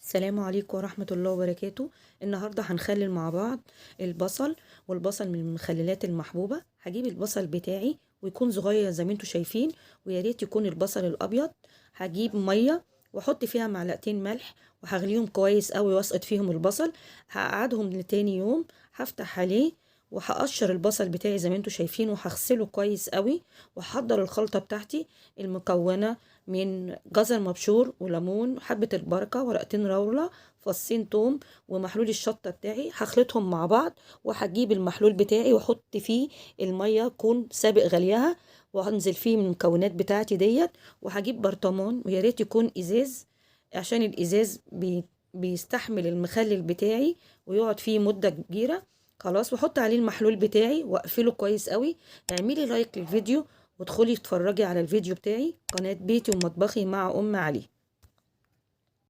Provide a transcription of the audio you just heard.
السلام عليكم ورحمة الله وبركاته. النهاردة هنخلل مع بعض البصل، والبصل من المخللات المحبوبة. هجيب البصل بتاعي ويكون صغير زي ما انتوا شايفين، ويا ريت يكون البصل الأبيض. هجيب مية واحط فيها معلقتين ملح وهغليهم كويس قوي واسقط فيهم البصل. هقعدهم لتاني يوم، هفتح عليه وهقشر البصل بتاعي زي ما انتوا شايفين وهغسله كويس قوي، وهحضر الخلطة بتاعتي المكونة من جزر مبشور وليمون وحبة البركة ورقتين راولة فصين توم ومحلول الشطة بتاعي. هخلطهم مع بعض وهجيب المحلول بتاعي واحط فيه المية يكون سابق غليها، وهنزل فيه من المكونات بتاعتي ديت. وهجيب برطمان ويا ريت يكون ازاز، عشان الازاز بيستحمل المخلل بتاعي ويقعد فيه مدة كبيرة. خلاص، واحط عليه المحلول بتاعي واقفله كويس قوي. اعملي لايك للفيديو وادخلي اتفرجي على الفيديو بتاعي، قناة بيتي ومطبخي مع أم علي.